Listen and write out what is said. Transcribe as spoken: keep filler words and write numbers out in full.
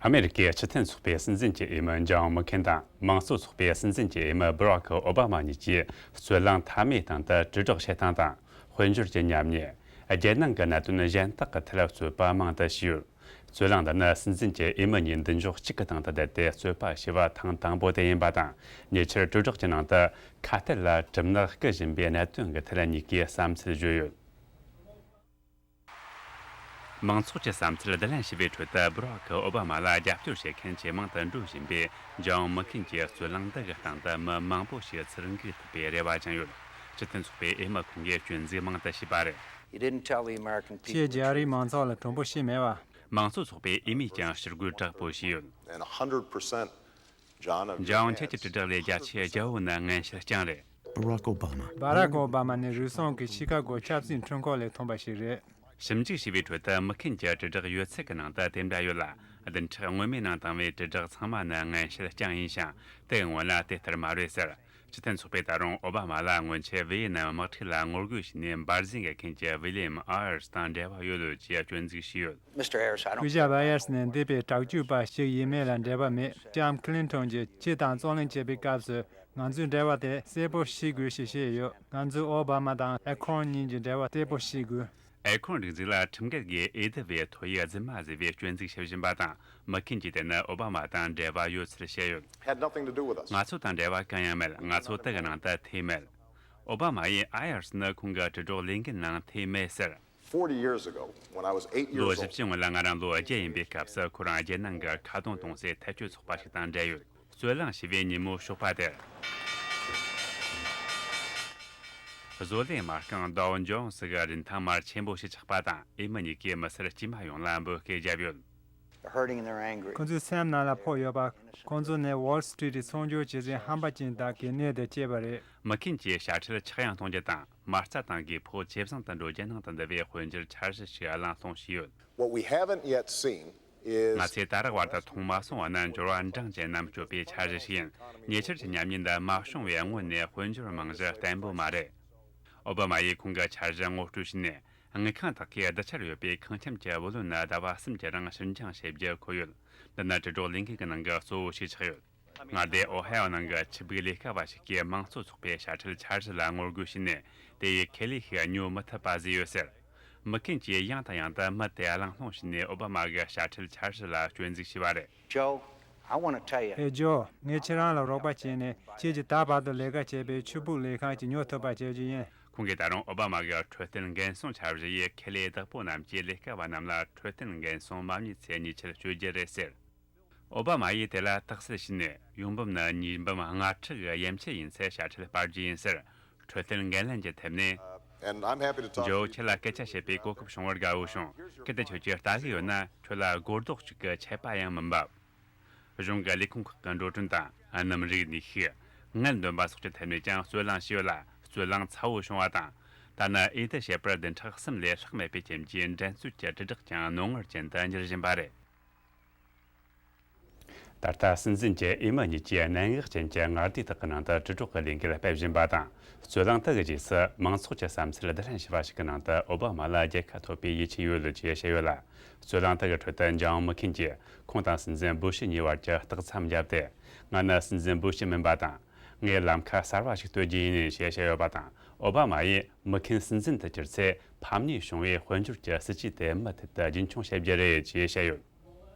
ཨ་མེ་རི་ཀའི་སྤྱི་མཐུན་ཚོགས་པའི་སྲིད་འཛིན་གྱི་འོས་མི་ཇོན་མི་ཁིན་དང་། མང་གཙོ་ཚོགས་པའི་སྲིད་འཛིན་གྱི་འོས་མི་སྦ་རག་ཨོ་བྷ་མ་གཉིས་ཀྱིས་རྩོད་གླེང་མཐའ་མའི་སྟེང་དུ་དྲིལ་བསྒྲགས་བྱེད་སྟངས་དང་། དཔལ་འབྱོར་གྱི་ཉམས་ཉེས། རྒྱལ་ནང་གི་གནད་དོན་གཞན་དག་གི་ཐད་རྩོད་པ་མང་དུ་བྱས་ཡོད། རྩོད་གླེང་འདི་ནི་སྲིད་འཛིན་གྱི་འོས་མི་གཉིས་མདུན་ཅོག་གཅིག་གི་སྟེང་དུ་བསྡད་དེ་རྩོད་པ་བྱས་པ་ཐེངས་དང་པོ་དེ་ཡིན་པ་དང་། ཉེ་ཆར་དྲིལ་བསྒྲགས་ཀྱི་ནང་དུ་ཁ་གཏད་ལ་གྲིབ་ནག་སྐུ་བཞིན་པའི་གནད་དོན་གྱི་ཐད་གཉིས་ཀས་བསམ་ཚུལ་བརྗོད་ཡོད། མང་ཚོགས་ཀྱི་བསམ་ཚུལ་བསྡུ་ལེན་བྱས་པའི་ཁྲོད་དུ། སྦ་རག་ཨོ་བྷ་མ་ལ་རྒྱབ་སྐྱོར་བྱེད་མཁན་ཇེ་མང་དུ་འགྲོ་བཞིན་པའི་ཇོན་མི་ཁིན་གྱི་རྩོད་གླེང་འདི་གི་སྟེང་དུ་མི་མང་པོ་ཞིག་ཚུར་འགུག་ཐུབ་པའི་རེ་བ་ཅན་ཡོད། སྤྱི་མཐུན་ཚོགས་པའི་འོས་མི་ཁོང་གིས་སྐྱོན་འཛུགས་མང་དུ་བྱས་པ་རེད། You didn't tell the American people the truth. ཁྱེད་རྒྱ་རིགས་མང་ཚོགས་ལ་དྲང་པོ་བཤད་མེད་པ། མང་གཙོ་ཚོགས་པའི་འོས་མིས་ཀྱང་ཕྱིར་རྒོལ་དྲག་པོ་བྱས་ཡོད། And one hundred percent, John, of your ཇོན་ཁྱེད་ཀྱི་དྲིལ་བསྒྲགས་ལས་བརྒྱ་ཆའི་བརྒྱ་བོ་ནི་ངན་བཤད་རྐྱང་རེད། Barack Obama. སྦ་རག་ཨོ་བྷ་མ་ནི་རུལ་སུངས་ཀྱིས་ཤི་ཀ་གོ་ཆབ་སྲིད་འཕྲུལ་འཁོར་ལས་ཐོན་པ་ཞིག་རེད། ཞིབ་འཇུག་བྱས་པའི་ཁྲོད་དུ་མི་ཁིན་གྱི་དྲིལ་བསྒྲགས་ཡོད་ཚད་ཀྱི་ནང་དུ་དེ་འདྲ་ཡོད་ལ། བདུན་ཕྲག་སྔོན་མའི་ནང་བཏང་བའི་དྲིལ་བསྒྲགས་ཚང་མ་ནི་ངན་བཤད་རྐྱང་ཡིན་ཞིང་། དེའི་སྔོན་ལ་དེ་ལྟར་མ་རེད་ཟེར། སྤྱི་མཐུན་ཚོགས་པས་ད་རུང་ཨོ་བྷ་མ་ལ་སྔོན་ཆད་བྷི་ཡེ་ནམ་དམག་འཁྲུག་ལ་ངོ་རྒོལ་བྱས་ནས་འབར་འཛིང་གི་མཁན་གྱི་ཝི་ལི་ཡམ་ཨ་ཡར་སི་དང་འབྲེལ་བ་ཡོད་ལོས་ཀྱི་སྐྱོན་འཛུགས་བྱས་ཡོད། Mister Ayers, I don't སྐུ་ཞབས་ཨ་ཡར་སི་ནི་འདས་པའི་དྲག་སྤྱོད་པ་ཞིག་ཡིན་མིན་ལ་འབྲེལ་བ་མེད། ལྕམ་ཁི་ལིན་ཊོན་གྱིས་སྤྱི་དང་རྩོད་གླེང་བྱེད་པའི་སྐབས་སུ། ང་ཚོའི་འབྲེལ་བ་དེ་གསལ་པོ་ཤེས་དགོས་ཞེས་བཤད་ཡོད། ང་ཚོས་ཨོ་བྷ་མ་དང་ཨེ་ཁོན་གཉིས་ཀྱི་འབྲེལ་བ་གསལ་པོ་ཤེས་དགོས། ཨེ་ཁོན་སྒྲིག་འཛུགས་ལ་ཁྲིམས་འགལ་གྱི་འོས་བསྡུ་བའི་ཐོ་ཡིག་རྫུན་མ་བཟོས་པའི་སྐྱོན་འཛུགས་བྱེད་བཞིན་པ་དང་། མི་ཁིན་གྱིས་དེ་ནི་ཨོ་བྷ་མ་དང་འབྲེལ་བ་ཡོད་ཚུལ་བཤད་ཡོད། Had nothing to do with us. ང་ཚོ་དང་འབྲེལ་བ་གང་ཡང་མེད། ང་ཚོ་དེ་གི་ནང་དུ་ཐེ་མེད། ཨོ་བྷ་མ་ཡིས་ཨ་ཡར་སི་ནི་ཁོང་གི་དྲིལ་སྒྲོག་ལས་འགན་ནང་ཐེ་མེད་ཟེར། Forty years ago, when I was eight years old. ལོ་བཞི་བཅུ་སྔོན་ལ་ང་རང་ལོ་བརྒྱད་ཡིན་པའི་སྐབས་སུ། ཁོ་རང་རྒྱལ་ནང་གི་ཁ་རྡུང་གཏོང་སའི་ཐལ་སྐྱོད་ཚོགས་པ་ཞིག་དང་འབྲེལ་ཡོད། རྩོད་གླེང་བྱས་པའི་ཉིན་མོ་ཞོགས་པ་དེར། བཟོ་ལས་མ་རྐང་ཌའོ་ཇོན་སི་གི་རིན་ཐང་མར་ཆེན་པོ་ཞིག་ཆག་པ་དང་། འོས་མི་གཉིས་ཀས་མི་སེར་དཀྱུས་མ་ཡོངས་ལ་འབོད་སྐུལ་བརྒྱབ་ཡོད། They're hurting and they're angry. ཁོང་ཚོའི་སེམས་ནང་ལ་ཕོག་ཡོད་པ། ཁོང་ཚོ་ནི་ཝོལ་སི་ཊི་རིཊ་ཚོང་སྒྱུར་བྱེད་སའི་ཧམ་པ་ཅན་དག་གི་གནས་དེར་སྐྱེས་པ་རེད། མི་ཁིན་གྱིས་དཔྱ་ཁྲལ་ཆག་ཡང་གཏོང་རྒྱུ་དང་། མ་རྩ་དང་གི་ཕོགས་ཇེ་བཟང་དུ་འགྲོ་རྒྱུ་ནང་དུ་འདུ་བའི་དཔལ་འབྱོར་འཆར་གཞི་ཞིག་གླེང་སློང་བྱས་ཡོད། What we haven't yet seen is ང་ཚོས་ད་རག་བར་དུ་མཐོང་མ་སོང་བ་ནི་འབྱོར་བ་འབྲིང་ཅན་རྣམས་སྤྱོད་པའི་འཆར་གཞི་ཞིག་ཡིན། ཉེ་ཆར་གྱི་ཉམས་ཉེས་འདི་མ་བྱུང་བའི་སྔོན་ནས་དཔལ་འབྱོར་རྨང་གཞི་བརྟན་པོ་མ་རེད། ཨོ་བྷ་མ་ཡིས་ཁོང་གི་འཆར་གཞི་ངོ་སྤྲོད་བྱས་ནས། དངུལ་ཁང་དག་གིས་རྡུལ་ཆར་ཡོད་པའི་ཁང་ཁྱིམ་གྱི་བུ་ལོན་ནི་ཟླ་བ་གསུམ་གྱི་རིང་ཕྱིར་འགྱངས་བྱེད་རྒྱུ་འཁོད་ཡོད། འདི་ནི་དྲིལ་སྒྲོག་ལས་འགུལ་གྱི་ནང་གི་གཙོ་བོ་ཞིག་ཆགས་ཡོད། མངའ་སྡེ་ཨོ་ཧའེ་ཨོ་ནང་གི་ཆུ་སྦུག་ལས་ཀ་བ་ཞིག་གིས་མང་གཙོ་ཚོགས་པའི་དཔྱ་ཁྲལ་འཆར་གཞི་ལ་ངོ་རྒོལ་བྱས་ནས། དེ་ཡི་ཁེ་ལས་ཤིག་ཉོ་མི་ཐུབ་པ་བཟོས་ཡོད་ཟེར། མི་ཁིན་གྱིས་ཡང་དང་ཡང་དུ་མི་དེ་གླེང་སློང་བྱས་ནས་ཨོ་བྷ་མ་གི་དཔྱ་ཁྲལ་འཆར་གཞི་ལ་སྐྱོན་འཛུགས་བྱས་པ་རེད། Joe, I want to tell you. ཨེ་ཇོ། ངས་ཁྱེད་རང་ལ་རོགས་པ་བྱས་ནས། ཁྱེད་ཀྱིས་ད་བར་དུ་ལས་ཀ་བྱས་པའི་ཆུ་སྦུག་ལས་ཁང་ཞིག་ཉོ་ཐུབ་པ་བྱེད་རྒྱུ་ཡིན། ཁོང་གིས་ད་རུང་ཨོ་བྷ་མ་གི་འཕྲོད་བསྟེན་འགན་སྲུང་འཆར་གཞི་ཡིས་ཁེ་ལས་བདག་པོ་རྣམས་ཀྱིས་ལས་ཀ་བ་རྣམས་ལ་འཕྲོད་བསྟེན་འགན་སྲུང་མ་རྙེད་ཚེ་ཉེས་ཆད་གཅོད་རྒྱུ་རེད་ཟེར། ཨོ་བྷ་མ་ཡིས་དེ་ལ་དག་སེལ་བྱས་ནས། ཡོང་འབབ་ནི་ཉེས་འབུམ་ལྔ་ཁྲི་གི་ཡན་ཆད་ཡིན་ཚེ་དཔྱ་ཁྲལ་སྤར་རྒྱུ་ཡིན་ཟེར། འཕྲོད་བསྟེན་འགན་ལེན་གྱི་ཐད་ནས། And I'm happy to talk to you. ཇོ། ཁྱེད་ལ་སྐད་ཆ་བཤད་པའི་གོ་སྐབས་བྱུང་བར་དགའ་བོ་བྱུང་། གལ་ཏེ་ཁྱོད་ཀྱིས་ལྟ་གི་ཡོད་ན། ཁྱོད་ལ་སྒོར་རྡོག་གཅིག་གི་ཆད་པ་ཡང་མི་འབབ། གཞུང་གི་ལས་ཁུངས་ཁག་གི་འགྲོ་གྲོན་དང་། སྣུམ་རིགས་ནུས་ཤུགས། ངལ་འདོན་པ་སོགས་ཀྱི་ཐད་ནས་ཀྱང་རྩོད་གླེང་བྱས་ཡོད་ལ། རྩོད་གླེང་ཚ་བོ་བྱུང་བ་དང་། ད་ནི་འོས་བསྡུ་བྱེད་པར་བདུན་ཕྲག་གསུམ་ལས་ལྷག་མེད་པའི་རྐྱེན་གྱིས། འགྲན་རྩོད་ཀྱི་དྲིལ་བསྒྲགས་ཀྱང་རྣོ་ངར་ཅན་དུ་འགྱུར་བཞིན་པ་རེད། ད་ལྟ་སྲིད་འཛིན་གྱི་འོས་མི་གཉིས་ཀྱིས་གནད་འགག་ཅན་གྱི་མངའ་སྡེ་དག་གི་ནང་དུ་དྲིལ་སྒྲོག་གི་ལས་འགུལ་སྤེལ་བཞིན་པ་དང་། རྩོད་གླེང་དག་གི་རྗེས་སུ་མང་ཚོགས་ཀྱི་བསམ་ཚུལ་བསྡུ་ལེན་བྱས་པ་ཞིག་གི་ནང་དུ། ཨོ་བྷ་མ་ལ་རྒྱལ་ཁ་ཐོབ་པའི་ཡིད་ཆེས་ཡོད་ལུགས་ཀྱིས་བཤད་ཡོད་ལ། རྩོད་གླེང་དག་གི་ཁྲོད་དུ་ཇོན་མི་ཁིན་གྱིས་ཁོང་དང་སྲིད་འཛིན་སྦུ་ཤི་གཉིས་བར་གྱི་རྟགས་མཚན་བརྒྱབ་སྟེ། ང་ནི་སྲིད་འཛིན་སྦུ་ཤི་མིན་པ་དང་། ངས་ལམ་ཁ་གསར་བ་ཞིག་གཏོད་རྒྱུ་ཡིན་ཞེས་བཤད་ཡོད་པ་དང་། ཨོ་བྷ་མ་ཡིས་མི་ཁིན་སྲིད་འཛིན་དུ་གྱུར་ཚེ། ཕམ་ཉེས་བྱུང་བའི་དཔལ་འབྱོར་གྱི་སྲིད་ཇུས་དེ་མུ་མཐུད་དུ་རྒྱུན་འཁྱོངས་བྱེད་རྒྱུ་རེད་ཅེས་བཤད་ཡོད།